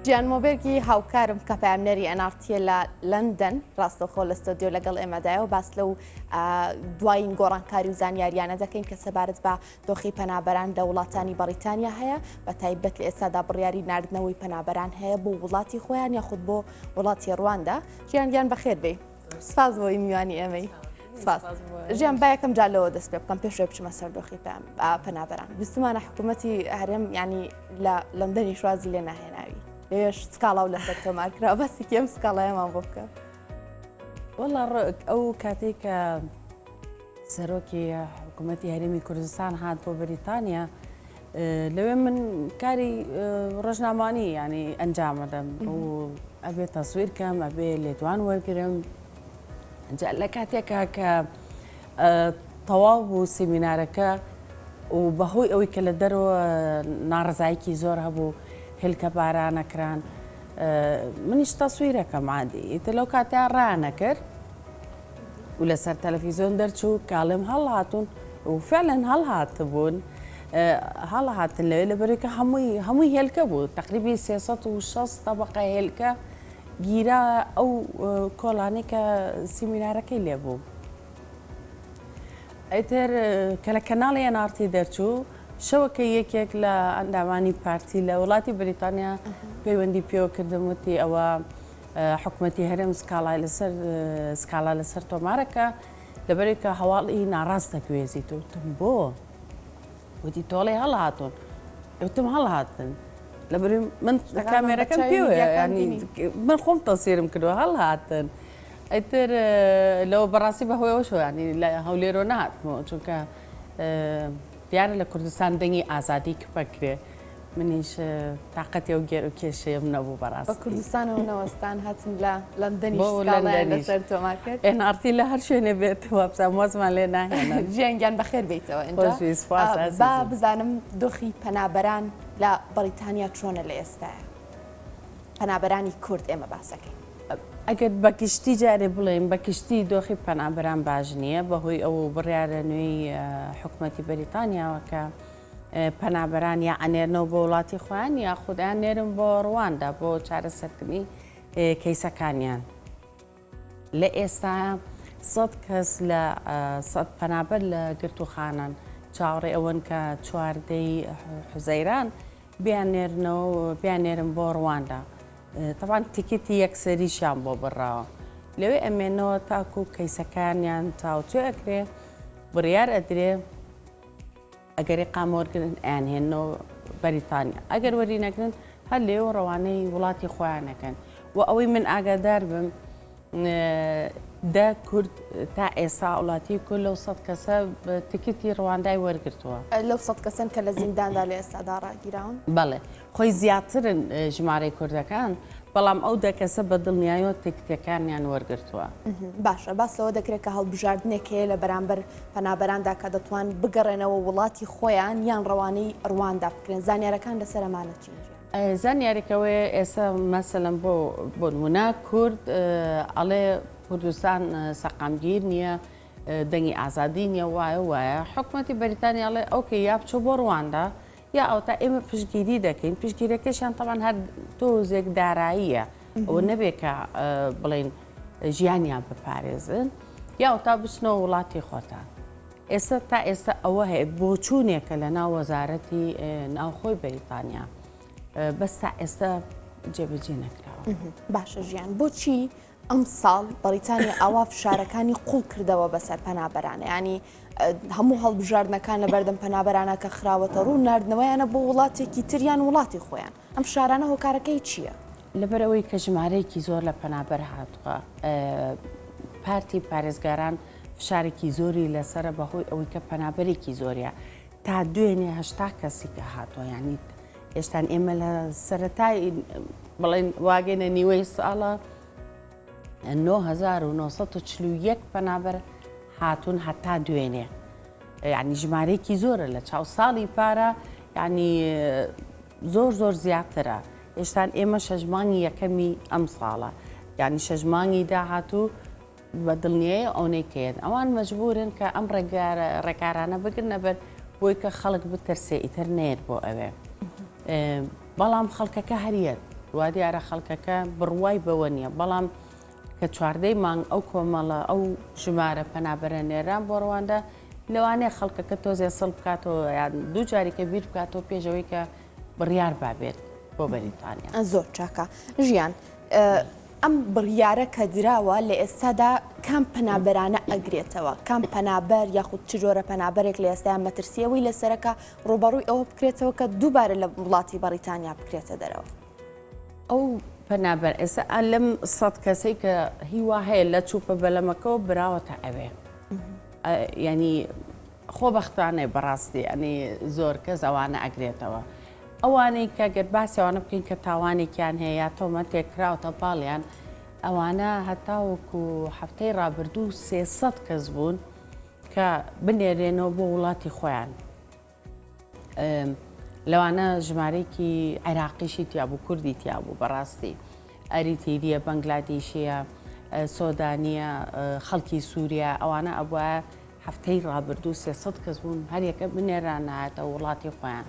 ژیان مۆبێرگی هاوکارم کە پەیامنێری ئەنارتیە لە لەندەن ڕاستەوخۆ لە ستۆدیۆ لەگەڵ ئێمەدایە و باس لەو دوایین گۆڕانکاری و زانیاریانە دەکەین کە سەبارەت بە دۆخی پەنابەران لە وڵاتانی بەڕیتانیا هەیە بە تایبەت لە ئێستادا بڕیاری ناردنەوەی پەنابەران هەیە بۆ وڵاتی خۆیان یاخود بۆ وڵاتی ڕواندا. ژیان گیان بەخێر بێی. سپاس بۆ میوانی ئێمەی. سپاس. ژیان با یەکەم جار لەوە دەست پێ بکەم پێش بچمە سەر دۆخی پەنابەران. ویستمانە حکوومەتی هەرێم ینی لە لەندەنی شوازی لێ ناهێناوی لەوێش سکاڵا و لەسەر تۆمار کرا باسی کێم سکاڵایەمان بۆ بکە. وەڵا ئەو کاتێک کە سەرۆکی حکوومەتی هەرێمی کوردستان هات بۆ بەریتانیا لەوێ من کاری ڕۆژنامانی ینی ئەنجامەدەم و ئەبێ تەسویر کەم ئەبێ لێدوان وەرگرم لە کاتێکا کە تەواو بوو سیمینارەکە و بەهۆی ئەوەی کە لە دەرەوە ناڕزایکی زۆر هەبوو هێلکە بارانەکران منیش تەسویرەکەم عادی ئیتر لەو کاتیا ڕانەکرد و لەسەر تەلەفیزیۆن دەرچوو کاڵێم هەڵهاتوون و فعلەن هەڵهاتبوون هەڵهاتن لەوێ لەبەرێکە هەمووی هەمووی هێلکە بوو تقریبی 360 طبقە هێلکە گیرا ئەو کۆڵانەی کە سیمینارەکەی لێ بوو ئیتر کە لە کەناڵی NRT دەرچوو شەوەکە یەکێک لە ئەندامانی پارتی لە وڵاتی بریتانیا پەیوەندی پێوە کردم وتی ئەوە حکومەتی هەرێم سکاڵای لەسەر سکاڵا لەسەر تۆمارەکە لەبەرێک کە هەواڵی ناڕاست دەگوێزیت وتم بۆ وتی تۆڵێ هەڵهاتوون وتم هەڵهاتن لەبەر من کامێرەکەم پێوە ینی من خۆم تەسیرم کردووە هەڵهاتن ئیتر لەوە بەڕاستی بەهۆیەوە شۆیانی لە هەولێرۆ نهاتمەوە چونکە دیارە لە کوردستان دەنگی ئازادی کپەکرێ منیش تاقەتی ئەو گێر و کێشەیەم نەبوو بەڕاستی. بە کوردستانەوە نەوەستان هاتن لە لەندەنیش سکاڵایان لەسەر تۆمار کرد. ئێن ئاڕ تی لە هەر شوێنێ بێت وابزانم وازمان لێ ناهێنن. ژیان گیان بەخێر بێیتەوە ئینجا. خۆشبی سوپاس ئازیزم. با بزانم دۆخی پەنابەران لە بەڕیتانیا چۆنە لە ئێستایا؟ پەنابەرانی کورد ئێمە باسەکەین. ئەگەر بە گشتی جارێ بڵێین بە گشتی دۆخی پەنابەران باش نییە بەهۆی ئەو بڕیارە نوێی حکومەتی بەریتانیاوە کە پەنابەران یا ئەنێرنەوە بۆ وڵاتی خۆیان یاخود ئەیاننێرن بۆ ڕواندا بۆ چارەسەرکردنی کەیسەکانیان. لە ئێستا سەد کەس لە سەد پەنابەر لە گرتووخانەن چاوەڕێ ئەوەن کە چواردەی حوزەیران بیاننێرنەوە بیاننێرن بۆ ڕواندا. تەبعەن تیکتی یەکسەریشیان بۆ بڕاوە. لەوێ ئەمێنەوە تاکو کەیسەکانیان تاوتوێ ئەکرێ بڕیار ئەدرێ. ئەگەر ئیقامە وەرگرن ئەیانهێننەوە بەریتانیا، ئەگەر وەری نەگرن هەر لێوە ڕەوانەی وڵاتی خۆیان ئەکەن و ئەوەی من ئاگادار بم دە کورد تا ئێستا وڵاتی کورد لەو سەد کەسە تکتی ڕواندای وەرگرتووە. لەو سەد کەسەن کە لە زینداندا لە ئێستادا ڕاگیراون؟ بەڵێ خۆی زیاترن ژمارەی کوردەکان، بەڵام ئەو دە کەسە بە دڵنیایەوە تکتەکانیان وەرگرتووە. باشە باس لەوە دەکرێت کە هەڵبژاردنێک هەیە لە بەرامبەر پەنابەراندا کە دەتوان بگەڕێنەوە وڵاتی خۆیان یان ڕەوانەی ڕواندا بکرێن، زانیارەکان لەسەر ئەمانە چین ژیان؟ زانیارێک ئەوەیە ئێستا مەسەلەن بۆ بۆ نموونە کورد ئەڵێ کوردستان سەقامگیر نییە، دەنگی ئازادی نییە وایە وایە، حکومەتی بەریتانیا ئەڵێ ئۆکەی یا بچۆ بۆ ڕواندا یا ئەوەتا ئێمە پشتگیری دەکەین، پشتگیرەکەشیان تەبعەن هەر تۆزێک داراییە، ئەوە نەبێ کە بڵێین ژیانیان بپارێزن، یا ئەوەتا بچنەوە وڵاتی خۆتان. ئێستا تا ئێستا ئەوە هەیە بۆچوونێکە لە ناو وەزارەتی ناوخۆی بەریتانیا، بەس تا ئێستا جێبەجێ نەکراوە. باشە ژیان، بۆچی ئەمساڵ بەڕیتانیا ئاوا فشارەکانی قوڵ کردەوە بەسەر پەنابەرانە ینی هەموو هەڵبژاردنەکان لە بەردەم پەنابەرانە کە خراوەتە ڕوو ناردنەوەیانە بۆ وڵاتێکی تریان وڵاتی خۆیان ئەم فشارانە هۆکارەکەی چییە؟ لەبەرئەوەی کە ژمارەیەکی زۆر لە پەنابەر هاتووە پارتی پارێزگاران فشارێکی زۆری لەسەرە بەهۆی ئەوەی کە پەنابەرێکی زۆریە تا دوێنێ 80 کەسی کە هاتووە یعنی ئێشتان ئێمە لە سەرەتای بڵێن واگەینە نیوەی ساڵە 9941 پەنابەر هاتوون هەتا دوێنێ یعنی ژمارەیەکی زۆرە لە چاو ساڵی پارە یعنی زۆر زۆر زیاترە ئێشتان ئێمە شەش مانگی یەکەمی ئەم ساڵە یعنی شەش مانگی داهاتوو بە دڵنیایی ئەونەی کە یەن ئەوان مەجبورن کە ئەم ڕێکارانە بگرنە بەر بۆی کە خەڵک بترسێ ئیتر نەیەت بۆ ئەوێ بەڵام خەڵکەکە هەریەت. وا دیارە خەڵکەکە بڕوای بەوە نییە بەڵام کە چواردەی مانگ ئەو کۆمەڵە ئەو ژمارە پەنابەرە نێران بۆ ڕواندا لەوانەیە خەڵکەکە تۆزێ سڵ بکاتەوە یان دوو جاریکە بیر بکاتەوە پێشەوەی کە بڕیار بابێت بۆ بەریتانیا. زۆر چاکە ژیان ئەم بڕیارە کە دراوە لە ئێستادا کام پەنابەرانە ئەگرێتەوە کام پەنابەر یاخود چ جۆرە پەنابەرێک لە ئێستا مەترسیەوەی لەسەرەکە ڕوبەڕووی ئەوە بکرێتەوە کە دووبارە لە وڵاتی بەڕیتانیا بکرێتە دەرەوە. ئەو پەنابەر ئێستا ئا لەم سەد کەسەی کە هیوا هەیە لە چوپە بەلەمەکەەوە براوەتە ئەوێ ینی خۆبەختانەیە بەڕاستی ئەنی زۆر کەس ئەوانە ئەگرێتەوە ئەوانەی کە گەر باسیوانە بکەین کە تاوانێکیان هەیە یا تۆمەتێک کراوتە پاڵیان ئەوانە هەتاوەکو هەفتەی ڕابردوو 300 کەس بوون کە بنێرێنەوە بۆ وڵاتی خۆیان لەوانە ژمارەیەکی عێراقیشی تیابوو کوردی تیابوو بەڕاستی ئەریتیریە بەنگلادیشیە سۆدانیە خەڵکی سووریا ئەوانە ئەبوایە هەفتەی ڕابردوو 300 کەس بوون هەریەکە بنێرانایەتە وڵاتی خۆیان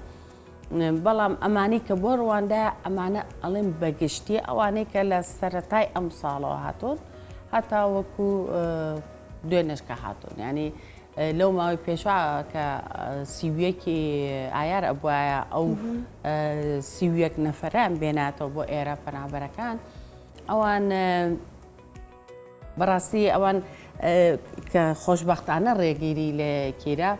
بەڵام ئەمانی کە بۆ ڕواندا ئەمانە ئەڵێن بەگشتی ئەوانەی کە لە سەتای ئەم ساڵەوە هاتوون هەتا وەکو دوێنێشکە هاتوون ینی لەو ماوەی پێشوا کە 31 ئایار ئەبوایە ئەو 31 نەفەران بێناتەوە بۆ ئێرە پەنابەرەکان ئەوان بەڕاستی ئەوان کە خۆشببختانە ڕێگیری لێ کیرا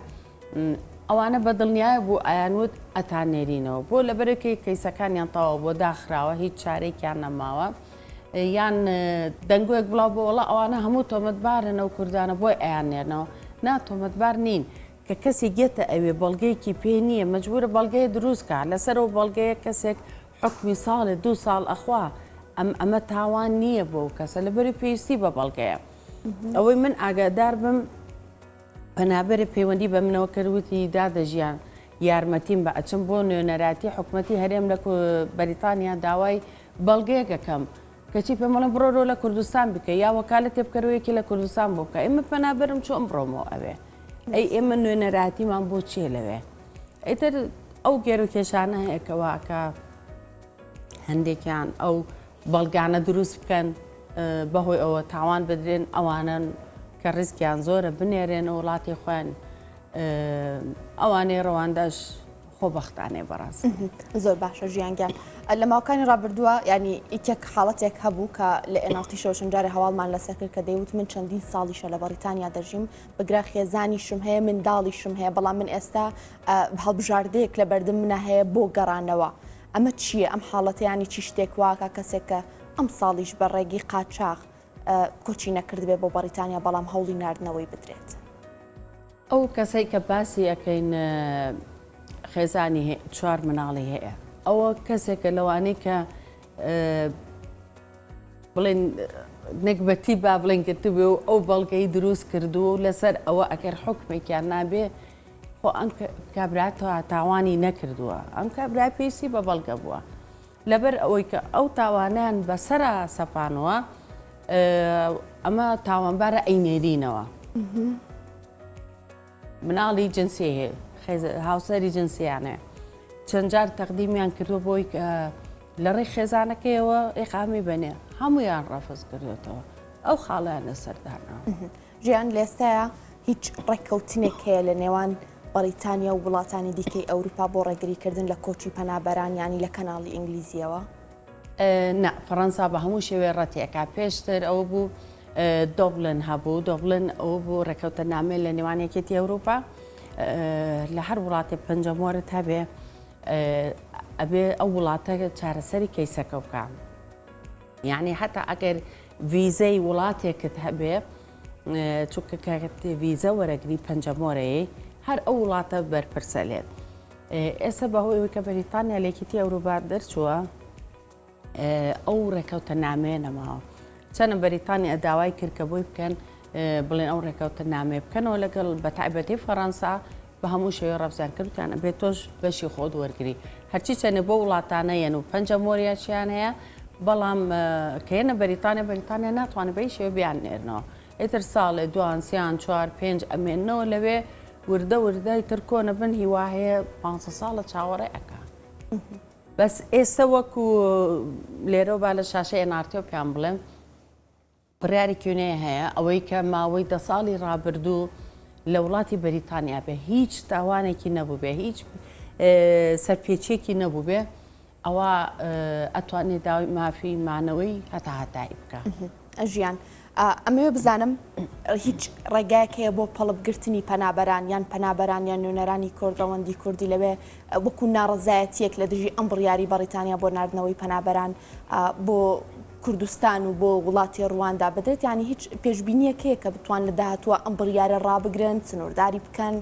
ئەوانە بە دڵنیایە بوو ئەیانوت ئەتان نێرینەوە بۆ لەبەرەکەی کەیسەکانیان تەواو بۆ داخراوە هیچ چارێکیان نەماوە یان دەنگۆیەک بڵاو بۆ وەڵا ئەوانە هەموو تۆمەتبارن ئەو کوردانە بۆی ئەیان نێرنەوە نا تۆمەتبار نین کە کەسێک گێتە ئەوێ بەڵگەیەکی پێ نییە مەجبورە بەڵگەیە دروست کا لەسەرەوە بەڵگەیە کەسێک حکمی ساڵێ دوو ساڵ ئەخوا ئەم ئەمە تاوان نییە بۆ کەسە لەبەری پێویستی بە بەڵگەیە ئەوەی من ئاگادار بم پەنابەرێ پەیوەندی بە منەوە کرد وتی دادە ژیان یارمەتیم بە ئەچم بۆ نوێنەراتی حکومەتی هەرێم لە بەریتانیا داوای بەڵگەیەک ئەکەم کەچی پێم ئەڵێن بڕۆرۆ لە کوردستان بکە یا وەکالەتێ بکەرەوە یەکێ لە کوردستان بۆ بکە ئێمە پەنابەرم چۆن بڕۆمەوە ئەوێ ئەی ئێمە نوێنەراتیمان بۆ چییە لەوێ ئیتر ئەو گێر و کێشانە هەیە کەوا کە هەندێکیان ئەو بەڵگانە دروست بکەن بەهۆی ئەوە تاوان بدرێن ئەوانەن کە ڕیسکیان زۆرە بنێرێن وڵاتی خۆیان ئەوانەی ڕەوانداش خۆبەختانەیە بەڕاست. زۆر باشە ژیان گیان لە ماوەکانی ڕابردووە ینی یەکێک حاڵەتێک هەبوو کە لە ئێناڵتیشەوە چەند جارێ هەواڵمان لەسەر کرد کە دەیوت من چەندین ساڵیشە لە بەڕیتانیا دەژیم بگرە خێزانیشم هەیە منداڵیشم هەیە بەڵام من ئێستا هەڵبژاردەیەک لە بەردەم منە هەیە بۆ گەڕانەوە ئەمە چییە ئەم حاڵەتەیانی چی شتێک واکە کەسێک کە ئەم ساڵیش بە ڕێگی قاچاخ کۆچی نەکردبێ بۆ بەڕیتانیا بەڵام هەوڵی ناردنەوەی بدرێت. ئەو کەسەی کە باسی ئەکەین خێزانی هەیە چوار مناڵی هەیە ئەوە کەسێکە لەوانەی کە بڵێن نەگبەتی با بڵێن گرتبێ و ئەو بەڵگەی دروست کردو و لەسەر ئەوە ئەگەر حکمێکیان نابێ خۆ ئەم کابرا تاوانی نەکردووە ئەم کابرا پێویستی بە بەڵگە بووە لەبەر ئەوەی کە ئەو تاوانیان بەسەرا سەپانەوە ئەمە تاوانبارە ئەینێرینەوە مناڵی جنسی هەیە هاوسەری جنسیان هەیە چەند جار تەقدیمیان کردووە بۆی کە لە ڕێی خێزانەکەیەوە ئیقامی بەنێ هەمویان ڕەفز کردوێتەوە ئەو خاڵیان لەسەر داناوە. ژیان لێستایا هیچ ڕێککەوتنێک هەیە لە نێوان بەڕیتانیا و وڵاتانی دیکەی ئەوروپا بۆ ڕێگریکردن لە کۆچی پەنابەران یانی لە کەناڵی ئینگلیزیەوە؟ نا، فەڕەنسا بە هەموو شێوەیە ڕەتی ئەکا. پێشتر ئەوە بوو دۆبلن هەبوو، دۆبلن ئەوە بوو ڕێکەوتنامەیە لە نێوان یەکێتی ئەوروپا لە هەر وڵاتێ پەنجەمۆرت هەبێ ئەبێ ئەو وڵاتە چارەسەری کەیسەکە بکە. یعنی حتا ئەگەر ڤیزەی وڵاتێکت هەبێ چونکە کە ڤیزە وەرەگری پەنجەمۆرەیە هەر ئەو وڵاتە بەرپرسە لێت. ئێستا بەهۆی ئەوەی کە بەریتانیا لە یەکێتی ئەوروپا دەرچووە ئەو ڕێکەوتە نامەیە نەماوە چەنە بەریتانیا داوای کرد کە بۆی بکەن بڵێن ئەو ڕێکەوتە نامەیە بکەنەوە لەگەڵ بە تایبەتی فەڕەنسا بە هەموو شێوەی ڕەفزیان کردوتیان ئەبێت تۆش بەشی خۆت وەرگری هەرچی چەنێ بۆ وڵاتانە یەن و پەنجە مۆریاچیان هەیە بەڵام کە یەنە بەریتانیا بەریتانیا ناتوانێت بەی شێوە بیان نێرنەوە ئیتر ساڵێ دوان سیان چوار پێنج ئەمێنەوە لەوێ وردە وردە ئیتر کۆنە بن هیوا هەیە پانزە ساڵە چاوەڕێ ئەکا. بەس ئێستا وەکو لێرەوە با لە شاشەی ئێن ئاڕ تیەوە پێیان بڵێم بڕیارێکی نوێ هەیە ئەوەی کە ماوەی دە ساڵی ڕابردوو لە وڵاتی بەریتانیا بێ هیچ تاوانێکی نەبووبێ هیچ سەرپێچیەکی نەبووبێ ئەوە ئەتوانێ داوای مافی مانەوەی هەتا هەتایی بکە. ژیان ئەمەوێ بزانم هیچ ڕێگایەک هەیە بۆ پەڵپگرتنی پەنابەران یان پەنابەران یان نوێنەرانی کورد ڕەوەندی کوردی لەوێ وەکو ناڕەزایەتیەک لە دژی ئەم بڕیاری بەڕیتانیا بۆ ناردنەوەی پەنابەران بۆ کوردستان و بۆ وڵاتی ڕواندا بدرێت یانی هیچ پێشبینیەک هەیە کە بتوان لە داهاتووە ئەم بڕیارە ڕابگرن سنوورداری بکەن؟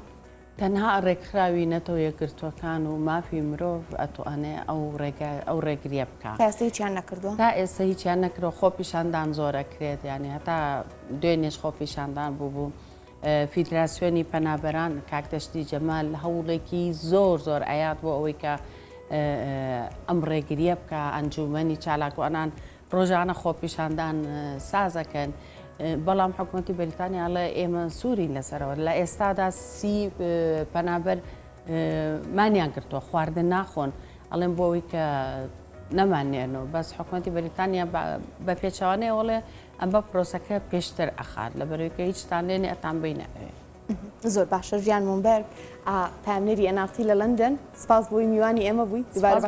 تەنها ڕێکخراوی نەتەوە یەکگرتووەکان و مافی مرۆڤ ئەتوانێ ئەو ڕێگا ئەو ڕێگریە بکا. تا ئێستا هیچیان نەکردووە؟ تا ئێستا هیچیان نەکردووە خۆپیشاندان زۆر ئەکرێت یانی هەتا دوێنێش خۆپیشاندان بووبوو فیدراسیۆنی پەنابەران کاک دەشتی جەمال هەوڵێکی زۆر زۆر ئەیات بۆ ئەوەی کە ئەم ڕێگریە بکا ئەنجومەنی چالاکوانان ڕۆژانە خۆپیشاندان سازەکەن بەڵام حکوومەتی بەریتانیا ئەڵێ ئێمە سوورین لەسەرەوە لە ئێستادا سی پەنابەر مانیان گرتووە خواردن ناخۆن ئەڵێن بۆ ئەوەی کە نەمانێنەوە بەس حکوومەتی بەریتانیا بە پێچەوانەیە وەڵێ ئەم بە پرۆسەکە پێشتر ئەخات لەبەرەوەی کە هیچتان لێنێ ئەتان بینە ئەوێ. زۆر باشە ژیان مۆمبەرگ پامنەری ئەنارتی لە لەندەن سپاس بۆی میوانی ئێمە بووی دوبارە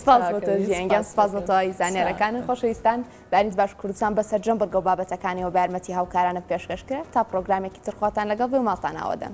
سپاس بۆ تۆ ژیان گیان سپاس بۆ تەواوی زانیارەکانت خۆشەویستان بەیانیت باش کوردستان بە سەرجەم بڕگە و بابەتەکانیەوە بە یارمەتی هاوکارانم پێشکەش کرا تا پرۆگرامێکی تر خواتان لەگەڵ بێ و ماڵتان ئاوەدان.